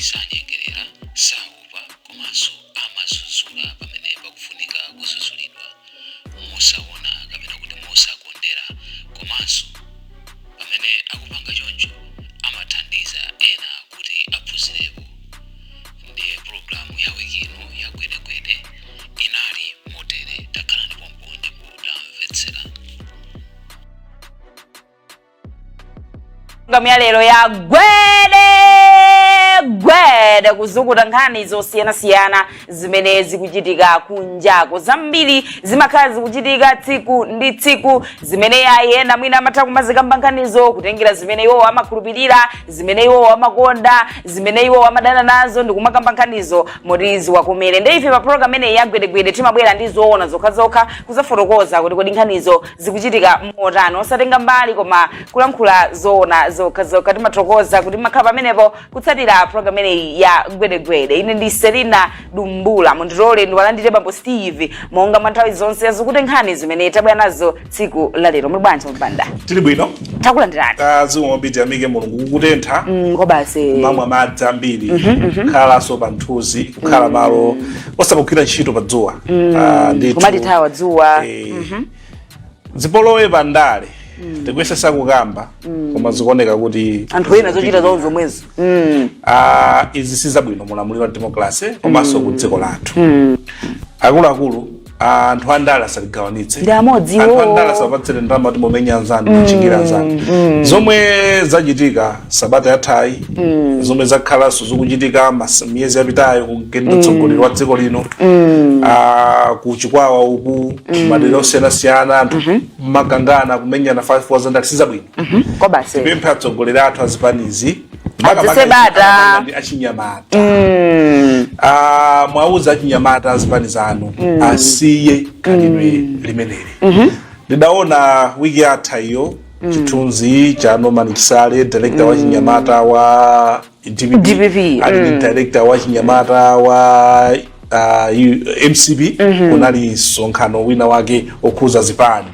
Sanyengerera, saopa komanso amadzudzula pamene pakufunika kudzudzulidwa mosaona kapena kuti mosakondera, komanso pamene akupanga choncho amathandiza ena kuti aphunzirepo. Ndiye pulogalamu ya wiki ino ya Gwedegwede inali motere. Takhalani pompo ndipo tamvetsera. Programu ya lero ya Gwede Gwede, kuzukuta nkhani zosiyanasiyana zimene zikuchitika kunjako. Zambiri zimakhala zikuchitika tsiku ndi tsiku, zimene ayi ena mwina amatha kumazikamba nkhanizo kutengera zimene iwowo amakhulupirira, zimene iwowo amakonda, zimene iwowo amadana nazo, ndi kumakamba nkhanizo moti ziwakomere. Nde ife pa program imeneyi ya Gwedegwede timabwera ndi zoona zokhazokha kuzafotokoza kuti kodi nkhanizo zikuchitika motani, osatenga mbali koma kulankhula zoona zokhazokha. Timathokoza kuti mumakhala pamenepo kutsatira program imeneyi ya Gwedegwede. Ine ndi Selina Dumbula. Mundilole ndiwalandire bambo Steve monga mwa nthawi zonse azukute nkhani zimene tabwera nazo tsiku la lero. Muli bwanji, Mubanda? Tili bwino. Takulandirani. Zikomo kwambiri, tiyamike Mulungu. Kukutentha. Kobasi. Kumamwa madzi ambiri, kukhalanso pa mthunzi, kukhala malo osakugwira ntchito pa dzuwa. Ah, ndithu. Kumatithawa dzuwa. Zipolowe pa ndale tikuyesesa kukamba, koma zikuoneka kuti anthu ena zochita zawo zomwezo. Ah, izi sizabwino mulamuliro wa democracy komanso ku dziko lathu. Akuluakulu, anthu andale asatigawanitse. Ndi amodzi Anthu iwo. andale asapatsire ndalama kuti mumenye anzanu, kuchingira anzanu. Zomwe zachitika sabata yathayi, zomwe zakhalanso zikuchitika miyezi yapitayo, kugenda mtsogoleri wa dziko lino, ku Chikwawa uku, madera osiyanasiyana, anthu makangana, kumenyana 5 zandale, sizabwino. Kobasi. Tipemphe atsogoleri athu azipanizi, Adzise bata. ndi achinyamata. Ah, mwauza achinyamata azipani zanu asiye khalidwe limeneli. Ndidaona wiki yatha iyo chithunzi cha Norman Chisale, director wa chinyamata wa DPP, DPP, ali ndi director wa chinyamata wa MCP. Kunali msonkhano wina wake okhuza zipani,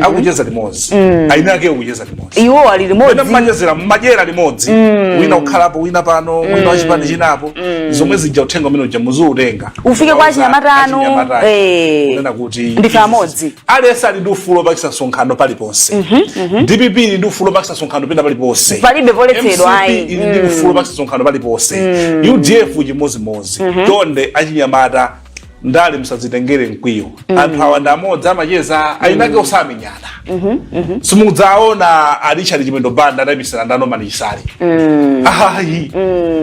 akucheza limodzi, aina ake akucheza limodzi. Iwo ali Wina limodzi. mmachezera, mmadyera limodzi, wina kukhalapo, wina pano, wina wachipani chinapo. Zomwe zija, uthenga umene uja muziutenga. Ufike kwa achinyamata anu, Achinyamata kunena kuti ndife amodzi. Aliyense ali ndi ufulu opangisa msonkhano paliponse. DPP ili ndi ufulu opangisa msonkhano pena paliponse. Palibe poletsedwa, MCP ayi. ili ndi ufulu opangisa msonkhano paliponse, UDF chimodzimodzi. Chonde achinyamata, ndale musadzitengere mkwiyo. Anthu awa ndi amodzi, amacheza, ainake osamenyana. Simudzaona a Richard Chimwendo Banda adayimisana ndi a Norman Chisale, ayi.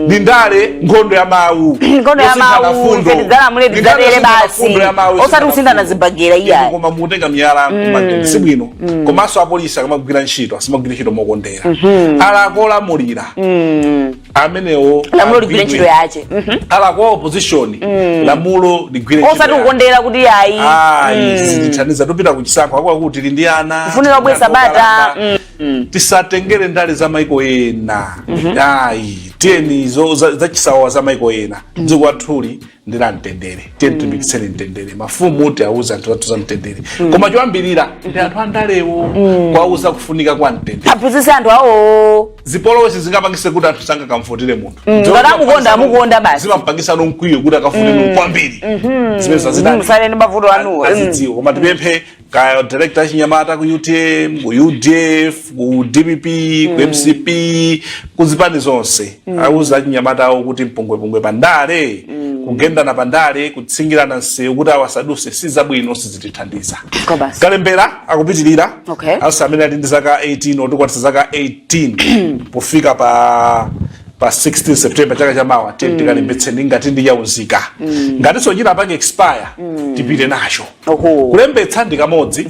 Ndi ndale, nkhondo ya mawu. Nkhondo ya Yosinthana mawu, fundo. ife tidzalamule, Ndi ndale tidzatere yosinthana basi. fundo ya mawu, Osati yosinthana kusinthana fundo. zibagera, iyayi. Inu koma mukutenga miyala kumagenda, sibwino. Komanso apolisi akamagwira ntchito asamagwira ntchito mokondera. Alakolamulira amenewo Lamulo ligwire agwidwe. ntchito yache. Alako opposition, lamulo ligwire ntchito Osati yake. kukondera kuti ayi. Ayi, zitithandiza tupita kuchisankho akwakuti tili ndi ana. Kufunika kubweza bata. Tisatengere ndale za maiko ena, ayi. Tiyeni zachisawawa za maiko ena. Dziko lathuli ndi la mtendere, tiyeni tilimbikitseni mtendere. Mafumu, tiauze anthu athu za mtendere, koma choyambirira ndi anthu andalewo kuwauza kufunika kwa mtendere. Aphunzitse anthu awo. Zipolowe zingapangise kuti anthu sangakamvotere munthu. Ngati amukonda, amukonda basi. Zimampangisa mkwiyo kuti akavote munthu kwambiri zimene zazidani. Musale ndi mavuto anuwo. Azidziwa. Koma tipemphe kaya director achinyamata ku UTM, ku UDF, ku DPP, ku MCP, ku zipani zonse, auza achinyamata awo kuti mpungwepungwe pandale, kugendana pandale, kutsingirana msewu kuti awasaduse, si zabwino, sizitithandiza. Kobasi. Kalembera akupitirira. Asa amene ali ndi zaka 18, otikwanitsa zaka 18 pofika pa 16 September chaka chamawa, tiye tikalembetseni ngati ndi yaunzika. Ngatinso china apange expire, tipite nacho. Kulembetsa ndi kamodzi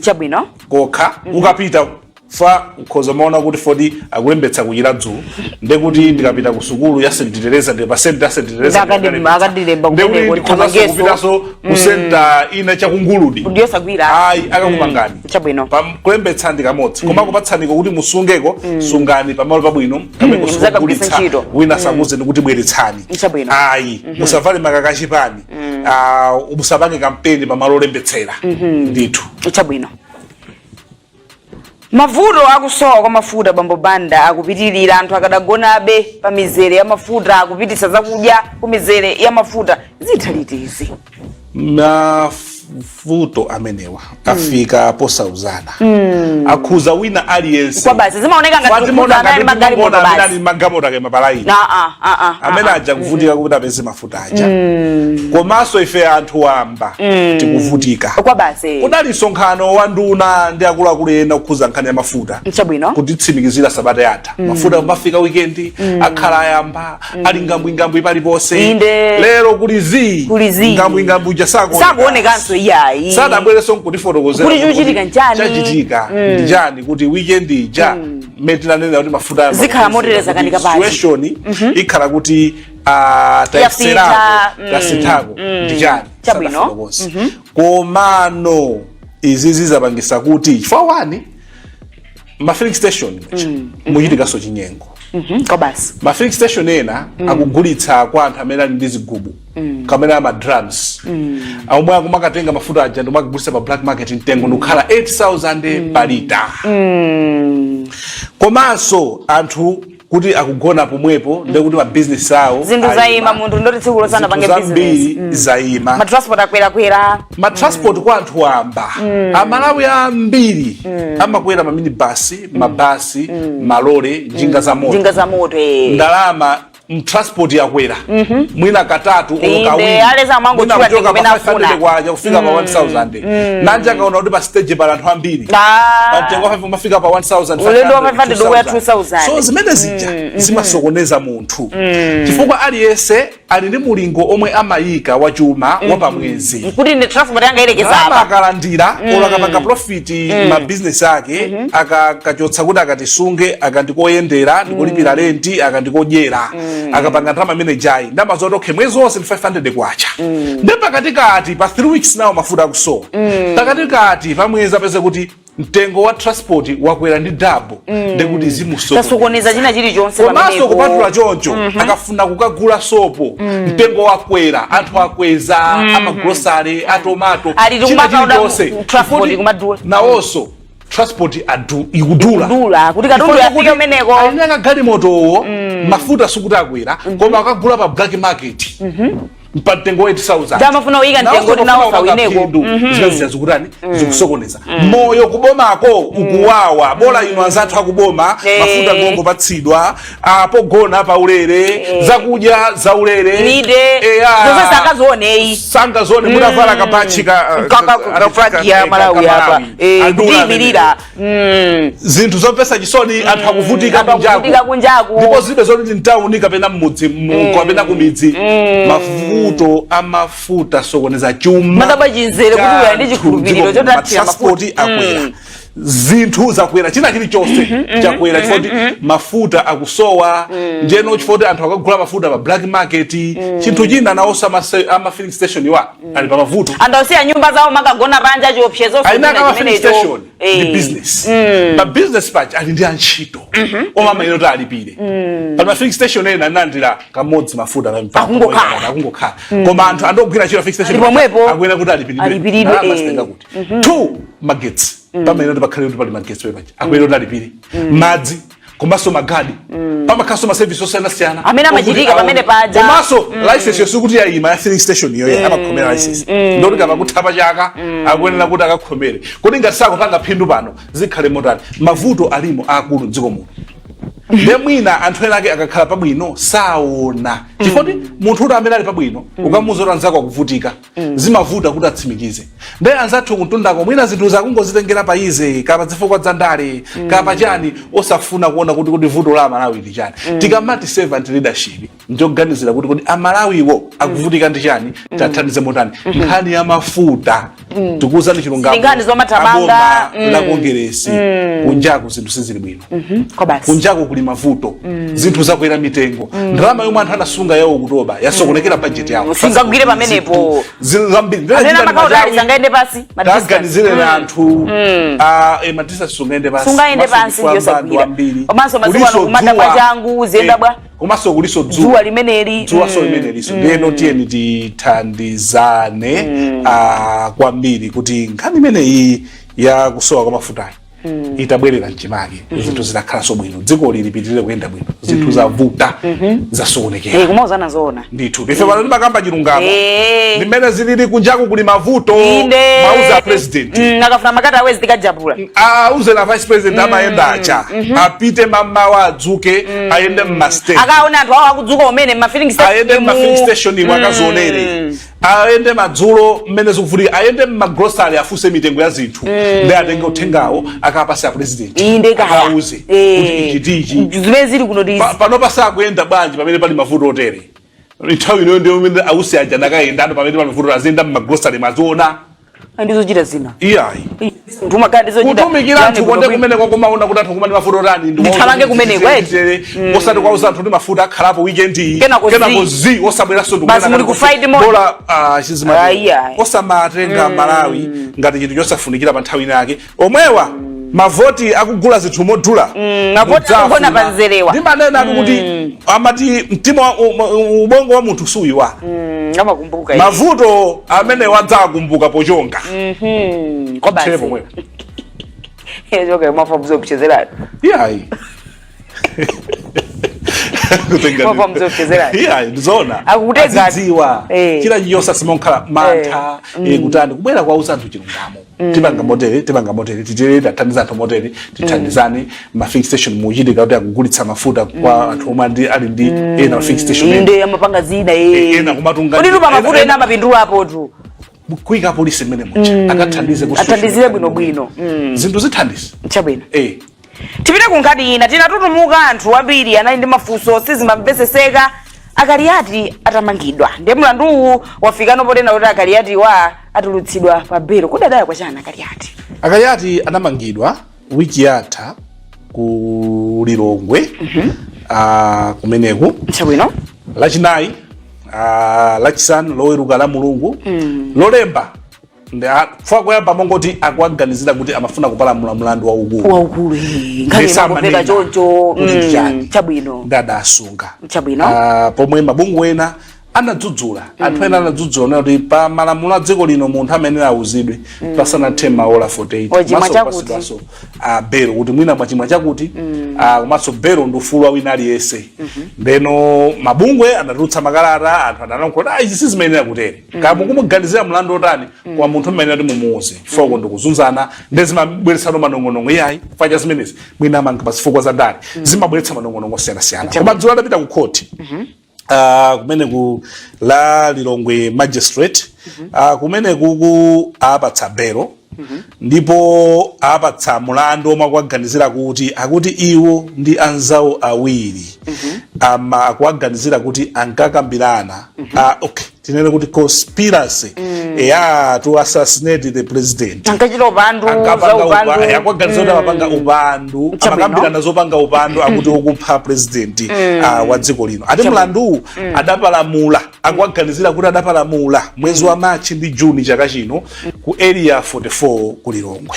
kokha. Ukapita fa ukhoza maona kuti fodi akulembetsa kuchira dzulo, ndekuti ndikapita ku sukulu ya St Teresa, ndi pa center ya St Teresa. Akandilemba ndekuti kumeneko, ndikhozanso ndithamangeso. kupitaso ku center ina chakunguludi. Ndiyosagwira. Ayi, akakupangani. Chabwino. Kulembetsa ndi kamodzi, koma kupatsaniko kuti musungeko, sungani pamalo pabwino kamene Muzakagwiritsa kusukugulitsa ntchito. wina sakuzeni kuti bweretsani. Ayi, musavale makaka achipani. Ah, musapange kampeni pamalo olembetsera ndithu. Chabwino. Mavuto akusowa kwa mafuta, bambo Banda, akupitirira. Anthu akadagonabe pa mizere ya mafuta, akupitisa zakudya ku mizere ya mafuta. Zitha liti izi? Mavuto amenewa afika posauzana, akhuza wina aliyense. Kwa basi, zimaoneka ngati Fatimaona zikhuza amene ali ngati magalimoto timaona amene basi. ali magalimoto akema palaini, amene aja kuvutika kuti apeze mafuta aja, komanso ife anthu wamba tikuvutika. Kwa basi. Kudali msonkhano wa nduna ndi akuluakulu ena kukhuza nkhani ya mafuta, kutitsimikizira sabata yatha mafuta kumafika weekend, akhala ayamba ali ngambwingambwi paliponse. Lero kuli zii. Kuli zii. Ngambwingambwi uja sakuoneka. Sakuonekanso iyayi. Sadabwereso nkutifotokozera Kuti chochitika nchani? Chachitika ndi chani kuti weekend ija mmene tinanena kuti mafuta ayamba Zikhala kupezeka, motereza kuti kanika pati. situation ikhala kuti tayeserako, tasinthako, ndi chani? Sadafotokoze. Komano izi zizapangisa kuti, chifukwa wani, ma filling station muchitikanso chinyengo. Kwa basi. Ma filling station ena akugulitsa kwa anthu amene ali ndi zigubu kamene ama drums, omwe akumakatenga mafuta aja ndimakagulitsa pa black market, mtengo ndikukhala 8000 pa lita. Komanso anthu kuti akugona pomwepo, ndekuti ma business awo Zinthu ayima. zayima, munthu ndoti tsiku losana Zinthu pange business. zambiri zayima. Matransport akwerakwera. Matransport kwa anthu wamba, Amalawi ambiri amakwera maminibasi, mabasi, malole, njinga za moto. Njinga za moto. Ndalama mtransport yakwera mwina katatu olo kawiri. Aleza amango Mwina chula kuchoka ndiko pa kumene 500 afuna. kwacha kufika pa 1000. Nanja akaona kuti pa stage pali anthu ambiri, pa mtengo wa 5 umafika pa 1000. Ulendo wa 500 ukuya 2000. So zimene zija zimasokoneza munthu, chifukwa aliyense ali ndi mulingo omwe amayika wachuma wa pamwezi. Kuti ndi transport yanga ilekeza Ndalama apa. akalandira, olo akapanga profit ma business ake, akachotsa kuti akatisunge, akandikoyendera, ndikulipira renti, akandikodyera, akapanga ndalama imene jayi, ndalama zoti okay, mwezi wonse ndi 500 kwacha, ndi pakatikati pa 3 weeks nawo mafuta akusowa, pakatikati pa mwezi apeze kuti mtengo wa transport wakwera ndi double, ndikuti zimusokoneza. Tasokoneza china chilichonse Komanso pamenepo. kupatula choncho, akafuna kukagula sopo, mtengo wakwera, anthu akweza amagrosare, atomato, Ali china tikumaka oda chilichonse. transport Chifukwa kumadula. Nawonso transport ikudula. Ikudula, kuti katundu Chifukwa afike kuti kumeneko. alina kagalimotowo, mafuta sikuti akwera, koma akagula pa black market pa mtengo wa 8000. Ndamafuna kuyika mtengo kuti nawo sawineko. Zimene zija zikutani? Zikusokoneza moyo kubomako, ukuwawa. Bola ino anzathu akuboma, mafuta ngongopatsidwa, pogona paulere, zakudya zaulere. Mide. Eya. Zonse sangazioneyi. Sangazone mutavala kabachi ka Ka flag ya Malawi apa. Anduna Kutiyimirira. Zinthu zomvetsa chisoni, anthu akuvutika Anthu akuvutika kunjaku. Ndipo zilibe zoti mtawuni kapena mmudzi, kapena kumidzi. Mavuto amafuta sokoneza chuma. Madaba chinzere kuti uya ndi chikhulupiriro Dziko choti athira matransport mafuta. akwera, zinthu zakwera, china chilichonse chakwera chifukwa kuti mafuta akusowa. Njeno chifukwa kuti anthu akagula mafuta pa black market. Chinthu china, nawonso ama filling station iwa ali pa mavuto. Anthu asiya nyumba zawo, makagona panja, chiopsezo. Aina kama filling station ndi business, pa business paja ali ndi antchito omwe amayenera kuti alipire. Pa ma filling station ena analandira kamodzi mafuta pa Akungokhala. Akungokhala, koma anthu andogwira ntchito filling station Ali pomwepo. akuyenera kuti alipiridwe. Alipiridwe, Ndalama zitenga kuti two magetsi, pamayenera kuti pakhale kuti pali magetsi paja, akuyenera kuti alipire madzi, komanso magadi, pamakhaso ma service osiyanasiyana Amene amachitika okuti pamene paja. Komanso license yosikuti yayima ya filling station iyoyo, amakhomera license, ndoti kapa kuthapa chaka akuyenera kuti akakhomere. Kuti ngati sakupanga phindu pano, zikhale motani? Mavuto alimo akulu mdziko muno. Nde mwina anthu ena ake akakhala pabwino saona, chifukwa kuti munthu kuti amene ali pabwino, ukamuuza kuti anzako akuvutika, zimavuta kuti atsimikize. Nde anzathu kuntundako mwina zinthu zakungozitengera pa easy, kapa zifukwa za ndale, kapa chani, osafuna kuona kuti vuto la Amalawi ndi chani. Tikamati servant leadership, njoganizira kuti Amalawiwo akuvutika ndi chani, tathandize motani. Nkhani ya mafuta, tikuwuzani chilungamo, Nkhani zomathamanga, aboma la Kongeresi, kunjaku zinthu sizili bwino. Kwa basi. Kunjaku kuli mavuto, zinthu zakwera mitengo, ndalama yomwe anthu anasunga yawo kutoba yasokonekera budget yawo. Singagwire pamenepo. Zinthu zambiri. Amene amakhala utali sangaende pasi ma distance. Taganizire na anthu ma distance sungaende pasi. Sungaende Komanso pansi, ndi ndiyo famba sagwira. ambiri. Komanso masiku Kuliso ano kumada dzuwa. kwa changu, ziyenda bwa. Komanso kuliso dzuwa. Dzuwa limeneli. Dzuwa so limeneliso. Ndiyeno tiyeni tithandizane kwambiri kuti nkhani imeneyi ya kusowa kwa mafutayi Itabwerera mchimake, zinthu zidakhalanso bwino, dziko lilipitirire kuyenda bwino. Zinthu zavuta, zasokonekera. Kumauzana zoona. Ndithu, ife pano timakamba chilungamo. Ndimene zilili. Kunjaku kuli mavuto. Mauza president. Akafuna makati awezi tikajapula. Auze na vice president, amayenda acha, apite mamawa, adzuke, ayende mma station. Akaona anthu awo akudzuka umene mma filling station. Ayende mma filling station imwe, akazionere. Ayende madzulo mmene zikuvutika, ayende mma grocery, afuse mitengo ya zinthu, ndi atenge uthengawo akapase a president. Inde kaya. Akauze kuti ichi ndichi. Zimene zili kuno ndizi. Pano pasakuyenda bwanji pamene pali mavuto otere? Nthawi inoyo ndiyo imene ausi aja nakayenda ano pamene pali mavuto, aziyenda mma grocery, maziona. Ndizochita zina. Iyayi. Munthu umakhala ndizochita. Kutumikira anthu konde kumene kwakumaona kuti anthu kumene mafuta otani. Ndithamange kumeneko, eti. Osati kwauza anthu kuti mafuta akhalapo weekend iyi. Kenako zi. Kenako zi osabweranso. Basi muli ku fight mode. Bola chizimati. Ayi, ayi. Osamatenga Malawi ngati chinthu chosafunikira pa nthawi inake. Omwewa mavoti akugula zinthu modula. Mavoti Mudzafuna. akugona pa nzerewa. Ndimanena kuti amati mtima ubongo wa munthu suyiwala. Amakumbuka. Mavuto amene wadzakumbuka pochonga. Kwa basi. Tere pomwepo. Choka mafa kuchezerani. Iyayi. Mafa mzopezerani. Iyayi, ndizoona. Akukutega. Azidziwa. Chila chiyonse simonkhale mantha, kutani kubwera kwauza anthu chilungamo. Tipanga motere, tipanga motere, titere, tathandiza anthu motere, tithandizane. Ma filling station muchitika kuti akugulitsa mafuta kwa anthu omwe ali ndi ena ma filling station ena. Inde, amapanga zina. Ena kumatunga. Kuti tu pamavuto ena amapindula apotu. Kuyika polisi mmene mucha akathandize ku Athandizire bwinobwino. Zinthu zithandize. Chabwino. Tipite ku nkhani ina. Tinatutumuka, anthu ambiri anali ndi mafunso, sizimamveseseka Akaliyati atamangidwa. Ndiye mlanduwu wafikano potena kuti Akaliyati wa atulutsidwa pa belo. Kodi adaya kwachana Akaliyati? Akaliyati anamangidwa wiki yatha ku Lilongwe, kumeneku. Lachinayi, Lachisanu, Loweruka, la Mulungu, Lolemba. Ndi kuyamba mongoti akuaganizira kuti amafuna kupalamula mlandu waukulu. Waukulu, nkhani imakumveka choncho. Kuti chani. Chabwino. Ndi adasunga. Chabwino. Pomwe mabungwe ena anadzudzula, anthu ena anadzudzula nena kuti pa malamulo a dziko lino munthu amenera auzidwe pasanathe maola 48. Wachimwa Komanso chakuti. kupasidwanso belo kuti mwina mwachimwa chakuti, komanso belo ndi ufulu wa wina aliyense. Ndeno mabungwe anatulutsa makalata, anthu analankhula kuti izi sizimayenera kutere. Kaya mukumuganizira mlandu otani, kwa munthu amene ati mumuuze, chifukwa ndikuzunzana, ndi zimabweretsano manong'onong'o. Iyayi, chifukwa cha zimenezi mwina amanga pa zifukwa za ndale, zimabweretsa manong'onong'o osiyanasiyana. Koma dzulo adapita ku khoti, kumene ku la Lilongwe Magistrate, kumene kuku apatsa belo ndipo apatsa mulandu omwe akuwaganizira kuti akuti iwo ndi anzawo awiri ama akuwaganizira kuti ankakambirana, okay, tinene kuti conspiracy ya to assassinate the president. Ankachita upandu za Ankapanga upandu. Akuwaganizira kuti amapanga upandu. Amakambirana zopanga upandu, akuti ukupha president wa dziko lino. Ati mlanduwu adapalamula, akuwaganizira kuti adapalamula mwezi wa Machi ndi Juni chaka chino ku Area 44 ku Lilongwe.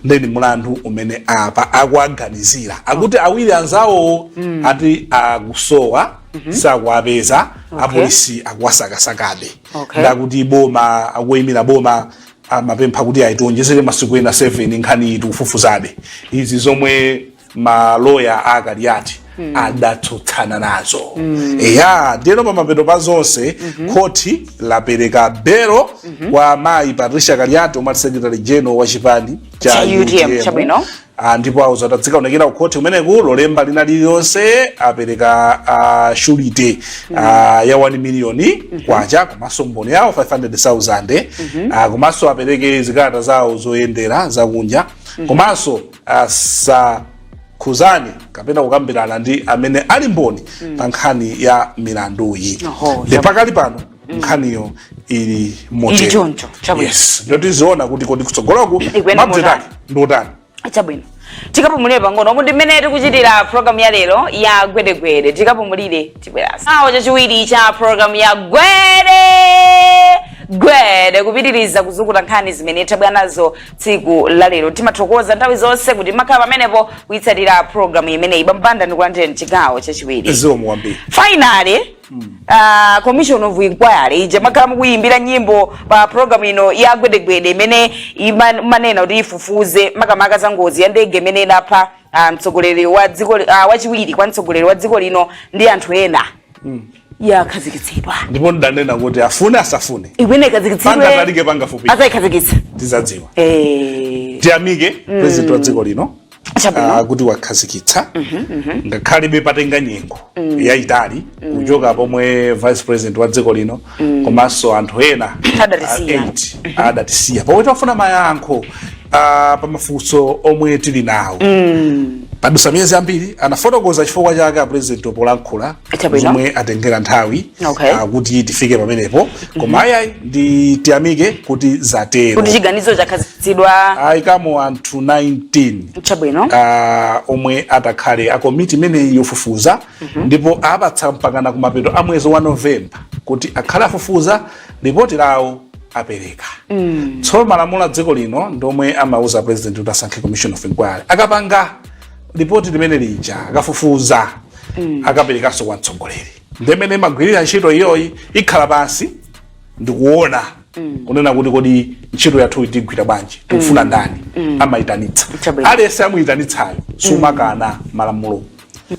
Ndeni mulandu umene apa akuwaganizira, akuti awiri anzawo ati akusowa, sakuwapeza, apolisi akuwasakasakabe. Ndakuti boma, akuyimira boma amapempha kuti ayitionjezere masiku ena 7, nkhani iyi tikufufuzabe. Izi zomwe maloya a Kaliati adatsutsana nazo. Eya, ndiyeno pamapeto pa zonse khoti lapereka belo kwa mayi Patricia Kaliati omwe ali secretary general wa chipani cha Cha UTM. UTM. Ndipo auza kuti adzikaonekera ku khoti kumeneku Lolemba lina lililonse. Apereka surety ya 1 miliyoni kwacha, komanso mboni yawo 500,000, komanso apereke zikalata zawo zoyendera zakunja, komanso asakhuzane kapena kukambirana ndi amene ali mboni pa nkhani ya milanduyi. Ndi pakali pano nkhaniyo ili motero. Ili choncho, chabwino. Yes, ndio tiziona kuti kodi kutsogoloku Ikuyenda ma update motani. ake ndi otani. Chabwino, tikapumulire pang'ono. Omu ndi mmene tikuchitira program ya lero ya Gwedegwede. Tikapumulire, tibweranso awo chachiwiri cha program ya Gwede. Gwede kupitiriza kuzukuta nkhani zimene tabwera nazo tsiku la lero. Timathokoza nthawi zonse kuti makhala pamenepo kuyitsatira programu imeneyi. Bambanda, ndikulandireni chigawo chachiwiri. Zikomo kwambiri. Finally, commission of inquiry ija makhala mukuyimbira nyimbo pa program ino ya Gwedegwede, imene imanena kuti ifufuze makamaka za ngozi ya ndege imene inapha mtsogoleri wa dziko, wachiwiri kwa mtsogoleri wa dziko lino ndi anthu ena, yakhazikitsidwa. Ndipo ndanena kuti afune asafune, imene ikhazikitsidwe, pangatalike pangafupike, azayikhazikitsa. Tizadziwa. Tiyamike president wa dziko lino kuti wakhazikitsa, ngakhalebe patenga nyengo yayitali kuchoka pomwe vice president wa dziko lino komanso anthu ena adatisiya. 8 adatisiya, pomwe tafuna mayankho pa mafunso omwe tili nawo. Padusa miyezi ambiri. Anafotokoza chifukwa chake a president polankhula zomwe atengera nthawi kuti tifike pamenepo. Koma ayayi, ndi tiyamike kuti zatero, kuti chiganizo chakhazikitsidwa. Ayikamo anthu 19 omwe atakhale akomiti imeneyi yofufuza, ndipo apatsa mpakana kumapeto a mwezi wa Novemba kuti akhale afufuza, ripoti lawo apereka. Tsono malamulo a dziko lino ndomwe amauza president kuti asankhe commission of inquiry. Akapanga ripoti limene lija, akafufuza, akaperekanso kwa mtsogoleri. Ndemene magwirira ntchito iyoyi, ikhala pansi ndikuona kunena kuti kodi ntchito yathu tigwira bwanji, tikufuna ndani, amayitanitsa. Aliyense amuyitanitsayo sumakana malamulo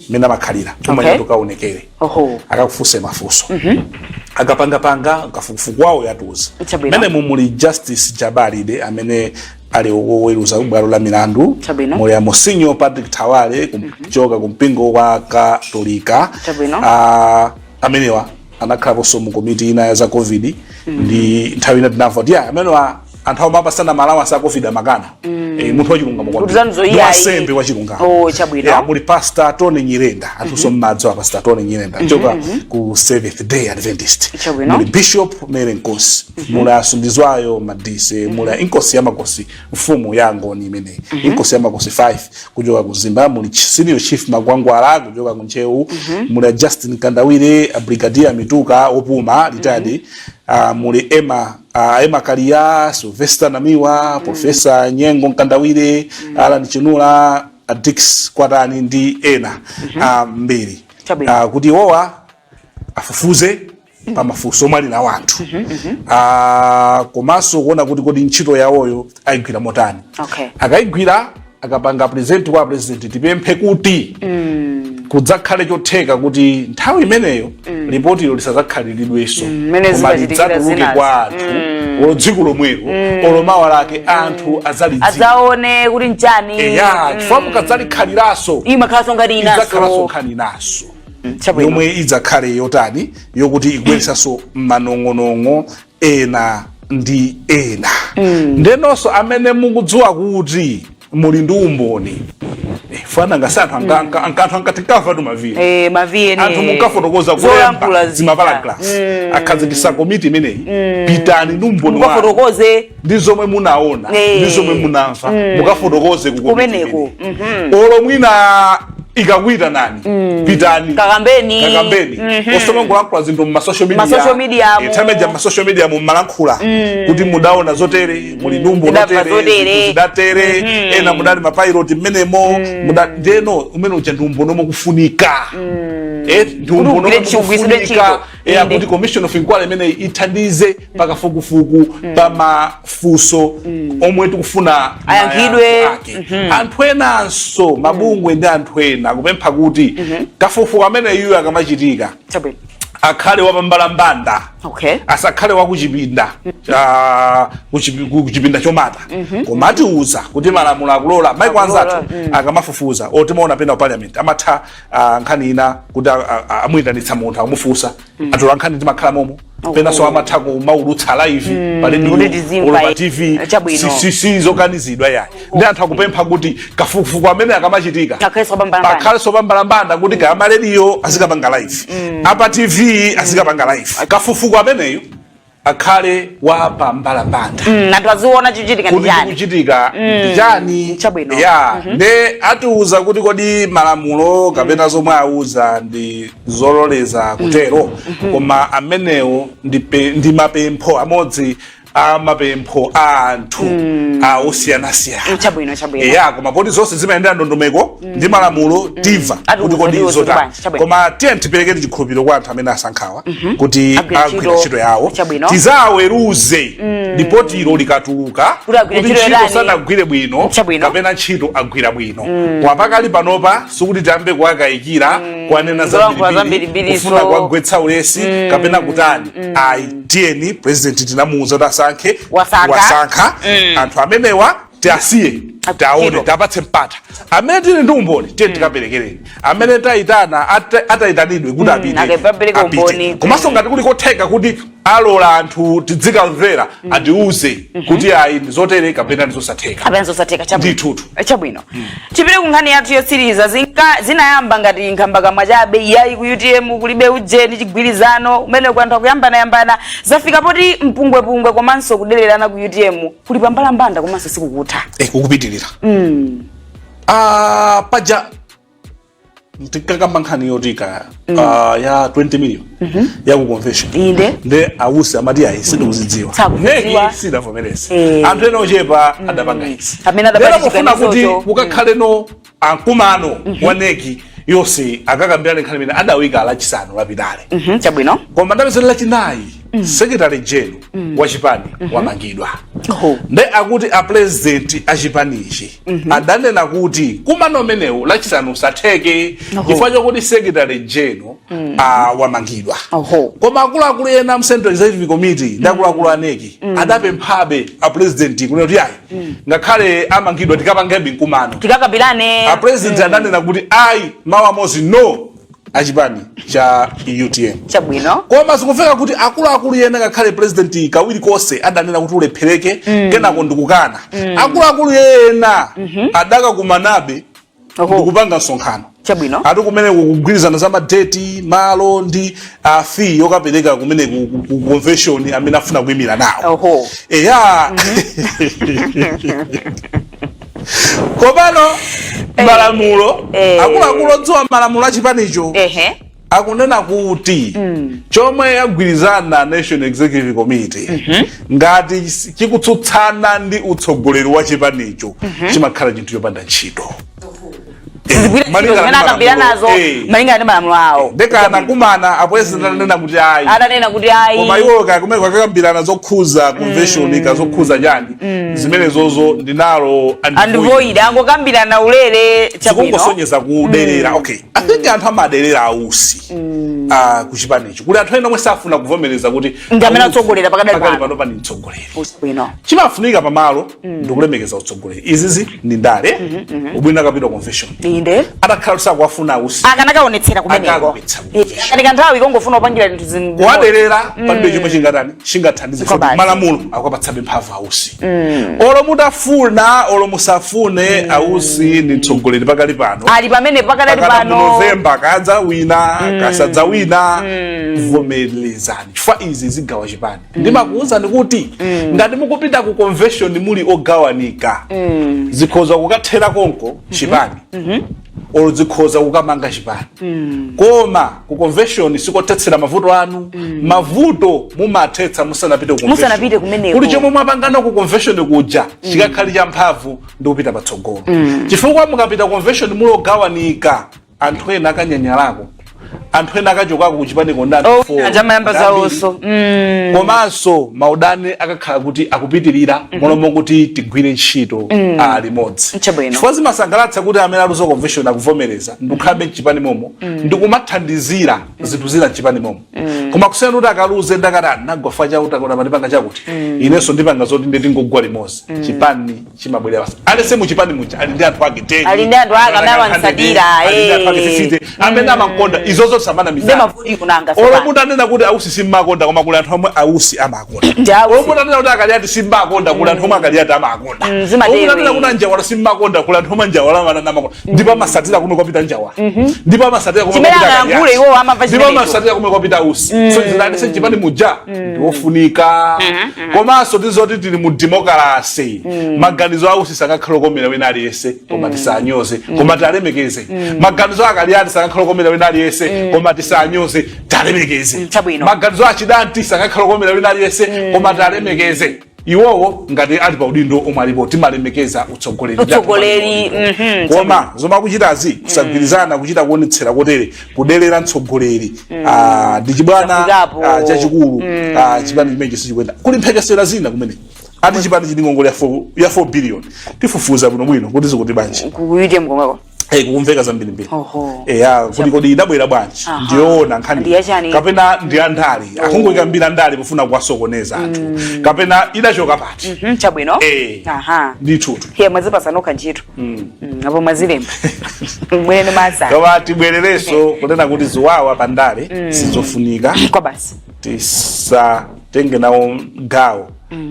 mmene amakhalira, umanya tukaonekere, akakufunse mafunso, akapangapanga kafukufuku wawo yatuza. Mmene muli Justice Jabalide amene ali woweruza bwalo la milandu, muli a Monsignor Patrick Thawale kuchoka kumpingo wa Katolika. Amenewa anakhalaponso mu komiti ina ya za COVID, ndi nthawi ina tinamva kuti ya amenewa anthu amapasana ma allowance a COVID amakana. Munthu wachilungamo kwambiri. Kuti zanuzo Ndi iyayi. wansembe wachilungamo. Oh, chabwino. Yeah, muli Pastor Tony Nyirenda, anthunso mmadzi wa Pastor Tony Nyirenda choka ku Seventh Day Adventist. Muli Bishop Mary Nkosi, muli Asundizwayo Madise, muli Inkosi ya Makosi, mfumu ya Ngoni imeneyi, Inkosi ya Makosi 5 kuchoka ku Zimba, muli Senior Chief Magwangwala kuchoka ku Ntcheu, muli a Justin Kandawire, a Brigadier Mituka opuma retired, muli Emma Kalia, Sylvester Namiwa, Professor Nyengo Mkandawire, Alan Chinula, Dix Kwatani ndi ena mbiri, kuti iwowa afufuze pa mafunso omwe ali nawo anthu, komanso kuona kuti kodi ntchito yawoyo ayigwira motani. Akayigwira, akapanga present kwa president, tipemphe kuti kudzakhale chotheka kuti nthawi imeneyo ripotilo lisadzakhaliridwenso, mmene koma zimachitikira lidzatuluke zinazi. kwa anthu, olo dziko lomwelo, olo mawa lake, anthu adzalidziwa, adzaone kuti nchani. Eya, chifukwa mukadzalikhaliranso, imakhalanso ngati idzakhalanso inaso nkhani inaso yomwe idzakhale yotani, yokuti ikubweretsanso manong'onong'o ena ndi ena. Ndenonso amene mukudziwa kuti muli ndi umboni, fana ngasi anthu anthu ankati nkamva tu maviri. Eh, maviri. Anthu munkafotokoza Zolankhula kulemba zija. zimaparagraph. Akhazikitsa komiti imeneyi, pitani ndi umboni wanu mukafotokoze ndi zomwe munaona ndi zomwe munamva, mukafotokoze ku komiti Kumeneko. imeneyi. Olo mwina ikakuyitanani, pitani. Kakambeni. Kakambeni, osamangolankhula zinthu mma social media. Ma social media mu. Tameja mma social media mummalankhula kuti mudaona zotere, muli ndi umboni Mudamva otere, zotere. zinthu zidatere, ena mudali mapilot mmenemo, muda ndeno umene uja ndi umboni omwe kufunika, ndi umboni ugwire omwe ntchito, ugwiritsidwe kufunika ntchito. Akuti commission of inquiry imeneyi ithandize pakafukufuku pa mafunso omwe tikufuna ayankhidwe. Mayankho ake. Anthu enanso, mabungwe ndi anthu ena akupempha kuti kafukufuku amene iyu akamachitika akhale wapambalambanda, asakhale wakuchipinda kuchipinda chomata, koma atiuza kuti malamulo akulola maiko anzathu akamafufuza, otimaona pena ku parliament amatha nkhani ina kuti amuyitanitsa munthu, akumufunsa, atola nkhani timakhala momo, penanso amatha kumaulutsa live pa Kuti radio tizimva olo pa TV. Si zokanizidwa yayi. Ndi anthu akupempha kuti kafukufuku amene akamachitika akhalenso pambalambanda, pakhalenso pambalambanda, kuti kaya marediyo azikapanga live, apa TV azikapanga live, kafukufuku ameneyo. Akhale wa pambalambanda Anthu aziona chikuchitika ndi kuti chani. Chikuchitika ndi chani. Chabwino. Ya, nde atiuza kuti kodi malamulo kapena zomwe auza ndi zololeza kutero, koma amenewo ndi mapempho amodzi a mapempho a anthu a osiyanasiyana. Chabwino, chabwino. Ya, koma poti zonse zimayendera ndondomeko ndi malamulo, timva Atiuza kuti kodi ndiwo zotani. bwanji, chabwino. Koma tiye tipereke chikhulupiriro kwa anthu amene asankhawa kuti Agwira agwira ntchito. ntchito yawo. Chabwino. Tizaweruze lipotilo likatuluka Kuti agwira kuti ntchito ntchito yotani. sanagwire bwino Chabwino. kapena ntchito agwira bwino. Koma pakali panopa sikuti tiyambe kuwakayikira, kuwanena Zolankhula zambirimbiri, zambirimbiriso. kufuna kuwagwetsa ulesi kapena kutani, ayi. Tiyeni, president tinamuwuza kuti asankhe. Wasankha. Wasankha. Anthu amenewa tiasiye, tiaone, Ntchito. tapatse mpata. Amene tili ndi umboni, tiye tikaperekereni. Amene tayitana, atayitanidwe kuti apite, Akapereke apite. umboni. Komanso ngati kuli kotheka kuti alola anthu tidzikamvera, atiuze kuti ayi, ndi zotere kapena ndi zosatheka. Kapena zosatheka, chabwino. Ndithutu. Chabwino, tipite ku nkhani yathu yotsiriza. Zinayamba ngati nkhambakamwa chabe, iyayi, ku UTM kulibe ujeni, chigwirizano umene ku anthu akuyambanayambana. Zafika poti mpungwepungwe komanso kudererana ku UTM kuli pambalambanda komanso sikukutha. Kukupitirira. Ah, paja tikakamba nkhani yotika ya 20 million ya ku convention. Inde. Nde ausi amati ayi, sindikuzidziwa. Sakuzidziwa. NEC sidavomereze. Eh. Anthu ena ochepa adapanga izi. Amene adapanga Lero pofuna kuti chiganizocho. kukakhaleno ankumano wa NEC yonse, akakambirane nkhani imene adawika Lachisanu lapitale. Chabwino. Koma ndapezera Lachinayi secretary general wa chipani wamangidwa. Oho. Nde akuti a president a chipanichi adanena kuti kumano umenewu Lachisanu usatheke chifukwa chokuti secretary general wamangidwa. Oho. Koma akuluakulu ena mu Central Executive Committee ndi akuluakulu a NEC adapemphabe a president kunena kuti ayi, ngakhale amangidwa, tikapangebe mkumano. Tikakambirane. A president adanena kuti ayi, mawu amodzi, no, achipani cha UTM. Chabwino. Koma zikufika kuti akuluakulu ena, ngakhale president kawiri konse adanena kuti ulephereke, kenako ndikukana, akuluakulu ena adakakumanabe ndikupanga msonkhano. Chabwino. Ati kumene kugwirizana za ma date, malo ndi fee yokapereka kumene ku convention amene afuna kuyimira nawo. Eya, komano malamulo, akuluakulu odziwa malamulo achipanicho akunena kuti chomwe yagwirizana National Executive Committee, ngati chikutsutsana ndi utsogoleri wa chipanicho, chimakhala chinthu chopanda ntchito. Zigwira ntchito Malingana zimene ndi akambirana malamulo. nazo malingana ndi malamulo awo. Ndekana kumana, a president ananena kuti ayi. Adanena kuti ayi. Koma iwo kakumene kakambirana zokhuza convention, kazokhuza chani, zimene zozo ndinalo. And void, angokambirana ulere. Chabwino. Zikungosonyeza kuderera. Okay, I think anthu amaderera ausi kuchipanicho. Kuli anthu ena omwe safuna kuvomereza kuti Ndi amene Ausi atsogolera pakadali pakali pano. pano pani mtsogoleri. Bwino. Chimafunika pamalo ndikulemekeza utsogoleri. Izizi ndi ndale. Ubwino akapita convention, atakhala kuti sakuwafuna ausi, akanakaonetsera kumeneko. Akagwetsa convention. Katika nthawi kongofuna kupangira zinthu Kuwaderera palibe chomwe chingatani, chingathandize. Kwa basi. Malamulo akupatsabe mphamvu ausi. Olo mutafuna olo musafune, ausi ndi mtsogoleri pakali pano. Ali pamene pakadali Pakana mu pano. Novemba kadza wina, kasadza wina, vomerezani, chifukwa izi zigawa chipani. Ndimakuwuzani kuti ngati mukupita ku convention muli ogawanika, zikhoza kukathera konko chipani olo zikhoza kukamanga chipani. Koma ku convention sikothetsera mavuto anu. Mavuto mumathetsa musanapite ku convention. Musanapite kumeneko. Kuti chomwe mwapangana ku convention kuja chikakhale champhamvu ndi kupita patsogolo, chifukwa mukapita convention muli ogawanika, anthu ena akanyanyalako, anthu ena akachokako kuchipaniko ndi anthu Oh, four, ajamayamba ndi ambiri. zawonso. Komanso maudani akakhala kuti akupitirira molomo kuti tigwire ntchito limodzi. Chabwino. Chifukwa zimasangalatsa kuti amene aluza convention akuvomereza ndikukhalabe mchipani momo ndikumathandizira zinthu zina mchipani momo, koma kusiyana kuti akaluze ndakati nagwafa chakuti akona pandipanga chakuti, inenso ndipanga zoti ndi tingogwa limodzi, chipani chimabwerera basi. Alese muchipani muja ali ndi anthu ake 10, Ali ndi anthu ake amene ali amamutsatira, ndi anthu ake 50 amene amakonda izo. Izozo tisamanamizana. Ndemavoti kunanga. Olo mutanena kuti ausi simmakonda, koma kuli anthu omwe ausi amakonda. Ndi ausi. Olo mutanena kuti akaliati simmakonda, kuli anthu omwe akaliati amakonda. Zimatero. Olo mutanena kuti anjawala simmakonda, kuli anthu omwe anjawala amanena amakonda, ndipo amasatira kumwe kwapita njawala, ndipo amasatira kumwe Chimene kwapita angayankhule Kaliati. iwowo amamva Ndipo chimenecho. amasatira kumwe kwapita ausi. So zidalise chipani muja ndiofunika, komanso tizoti tili mu demokalasi. Maganizo ausi sangakhale okomera wina aliyense, koma tisanyoze, koma tialemekeze. Maganizo akaliati sangakhale okomera wina aliyense, koma tisanyoze, tialemekeze. Chabwino. Maganizo achidanti sangakhale okomera wina aliyense, koma tialemekeze iwowo ngati ali pa udindo omwe alipo. Timalemekeza utsogoleri. Utsogoleri, Koma zomwe akuchitazi, kusagwirizana, kuchita kuonetsera kotere, kudelera mtsogoleri, ndi chibwana Zafikapo. Chachikulu. Chipani chimenechi sichikuyenda. Kuli mphekesera zina kumene ati chipani chili ngongole ya 4 billion. Tifufuza bwinobwino kuti zikuti bwanji. Kuite mkomweko. Eh, kukumveka zambirimbiri. Oho. Eya, kuti kodi idabwera bwanji? Ndiyoona nkhani Ndi yachani? kapena ndi andale akungoikambira ndale pofuna kuwasokoneza anthu, kapena idachoka pati? Chabwino. Eh. Ndithutu. Hiye, mwazipasa nokha ntchito. Apo mwazilemba mwene masa. Koma tibwererenso kunena kuti ziwawa pandale sizofunika. Kwa basi. Tisatenge nawo gawo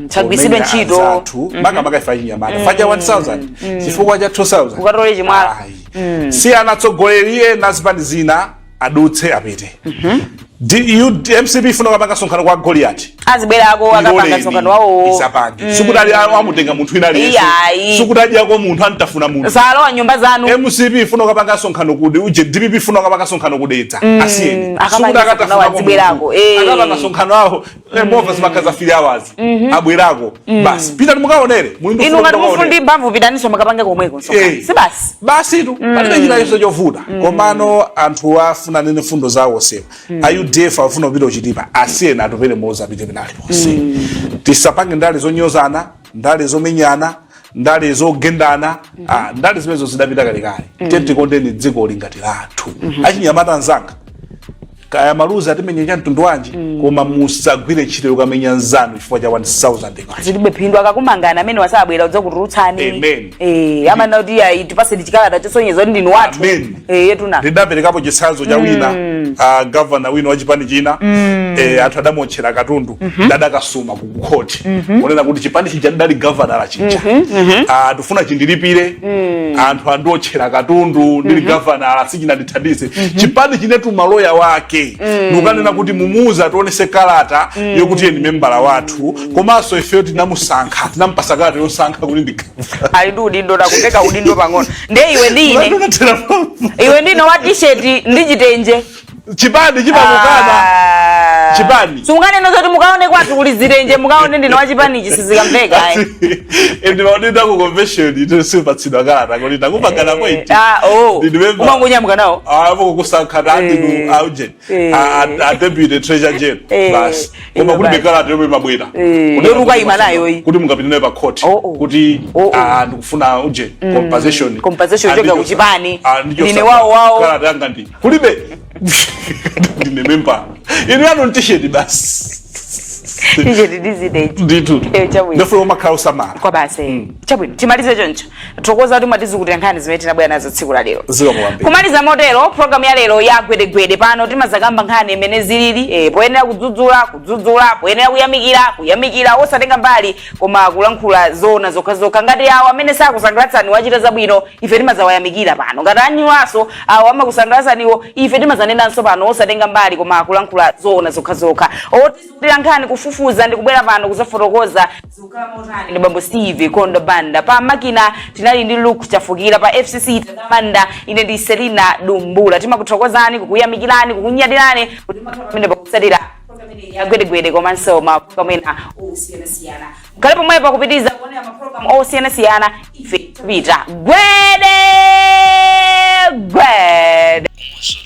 Tisagwiritsidwe pomenya ntchito. anzathu, makamaka ife achinyamata, facha 1000 chifukwa cha 2000 Ukatole chimwala. Ayi. Si anatsogoleri ena zipani zina adutse apite. MCP ifuna kupanga sonkhano kwa Goliath. Azibwerako akapanga Iloleni msonkhano wawo. Isapange. Sikuti ali amutenga munthu ina aliyense. Iyayi. Sikuti adyako munthu, antafuna munthu. Salowa nyumba zanu. MCP ifuna kupanga sonkhano kuti uje, DPP ifuna kupanga sonkhano kudetsa, asiyeni. Akapanga Sikuti sonkhano akatafunako azibwerako, munthu. eh. Akapanga sonkhano awo, mova zimakhaza 3 hours, abwerako basi. Pita mukaonere muli ndi Inu ufulu ngati mukaonere. mufundi mphamvu, pitaninso makapange komweko msonkhano. Eh. Si basi? Basi tu, palibe china chonse chovuta. Komano anthu afuna nene fundo zawo sewa. A UDF afuna kupita kuchitipa, asiyeni atupere moza apite penali ponse. Tisapange ndale zonyozana, ndale zomenyana, ndale zogendana. Ndale zimenezo zidapita kalekale. Tiye tikondeni dziko lingati lathu. Achinyamata anzanga, kaya maluzi atimenye cha mtundu wanji, koma musagwire ntchito yokamenya nzanu chifukwa cha 1000 kwacha. Zilibe phindu. Akakumangana amene wasabwera udzakutulutsani. Amen. Eh, amana kuti ayi, tipase chikalata chosonyeza kuti ndinu wathu. Amen. Eh, yetuna. Ndidaperekapo chitsanzo cha wina, gavana wina wa chipani china. Anthu adamotchera katundu, ndadakasuma ku khoti kunena kuti chipani chija ndidali gavana la chija, tifuna chindilipire, anthu andiotchera katundu ndili gavana la, sichinandithandize. Chipani chinetu maloya wake nukanena kuti mumuuza tionese kalata yokuti iye ndi membala wathu, komanso ifeyo tinamusankha, tinampasa kalata yosankha kuti ndi gavana. Ali ndi udindo, takupeka udindo pang'ono, nde iwe ndi ine, Unatera pampo. iwe ndine wa t-shirt ndi chitenje. Chipani chimamukana. Ah. Chipani. Sunganena zoti mukaone kwathu kuli zitenje, mukaone ndine wa chipanichi, sizikamveka ayi. Ndimaonenda ku convention tosipatsidwa kalata kuti ndakupangana point. Ah, oh. Ndine member. Umangonyamuka nawo. Apo kusankha andinu auje a deputy treasurer general basi, koma Iwe kuti basi. bekalata yomwe mabwera Yoti ukayima nayo iyi. kuti mungapite nayo pa court Oh. kuti Oh. ndikufuna uje compensation. Compensation choka kuchipani. Ndine Ndine wawo wawo. Kalata yanga ndi kulibe, ndine member, inu yanu ntisheti basi. T-shirt ndi zitenje. Ndithu. Eh, chabwino. Ndifuna umakhala usamala. Kwa basi, chabwino, timalize choncho. Thokoza kuti mwatizukutira nkhani zimene tinabwera nazo tsiku la lero. Zikomo kwambiri. Kumaliza motero programu ya lero ya gwedegwede. Pano timazakamba nkhani imene zilili, poyenera kudzudzula, kudzudzula, poyenera kuyamikira, kuyamikira, osatenga mbali, koma kulankhula zona zokhazokha. Ngati awo amene sakusangalatsani wachita zabwino, ife timazawayamikira pano. Ngati anyuwaso awo amakusangalatsaniwo, ife timazanenanso pano, osatenga mbali, koma kulankhula zona zokhazokha. Otizukutira nkhani, kufufuza ndi kubwera pano kuzafotokoza zikukhala motani ndi bambo Steve Kondo Banda. Pa makina tinali ndi Luke Chafukira, pa FCC Banda. Ine ndi Selina Dumbula. Timakuthokozani, kukuyamikirani, kukunyadirani kuti makhala pamene pakusatira program ineyi ya gwedegwede komanso mapulogalamu ena osiyanasiyana. Mukhale pomwepo kupitiriza kuonera mapulogalamu osiyanasiyana. Ife tapita. Gwede gwede. Komanso